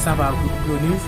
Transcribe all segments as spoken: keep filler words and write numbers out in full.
Sa pa Good News.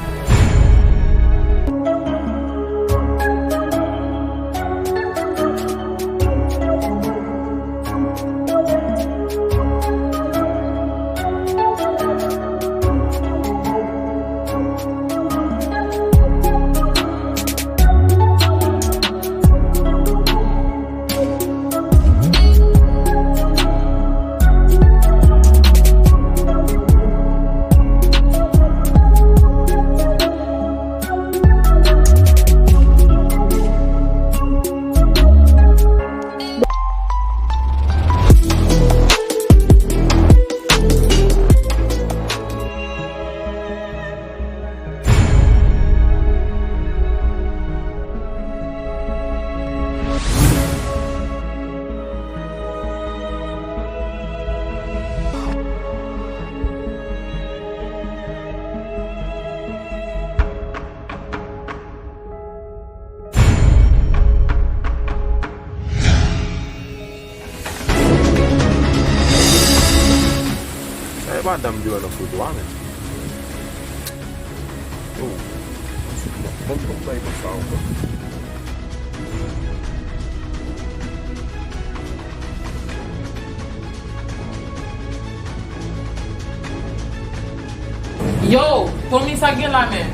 Sa e madanm Joel nan foto a, men. Oh. Bon, bon, bon, bay pou sa ankò. Yo, Tommy, sa k gen la menm?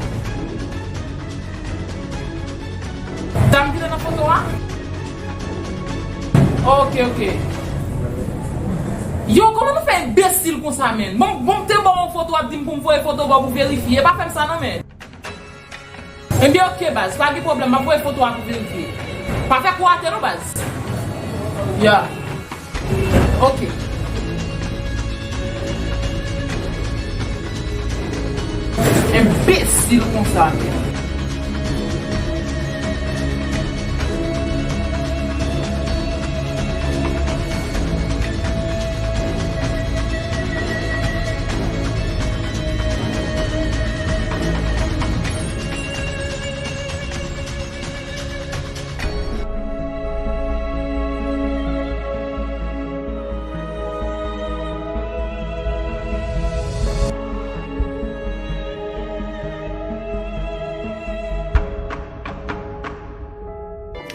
Dam ki te nan foto a? Ok, ok. Yo, kòman nou fè enbesil konsa, menn? Bon, bon, m te ba w yon foto, w ap di m pou m voye foto ba w pou verifye. Pa fè m sa non, menn. Ebyen, ok, baz, pa gen pwoblèm, m ap voye foto a pou verifye. Pa fè kou atè non, baz. Ya. Ok. Enbesil konsa, menn.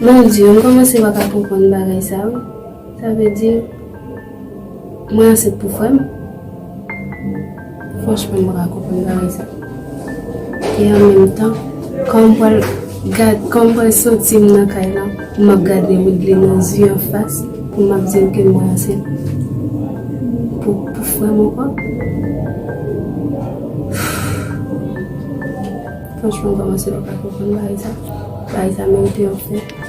Mon Dye, m kòmanse pa ka konprann bagay sa, wi. Sa vle di, mwen ansent pou frè m? Franchman, m pa ka konprann bagay sa. E an menm tan, kòman m pral gad, kòman m pral santi m nan kay la, pou m ap gade Woodley nan zye anfas, pou m ap di l ke mwen ansent pou, pou frè m ankò? Franchman, m kòmanse pa ka konprann bagay sa. Bagay sa merite yon fen.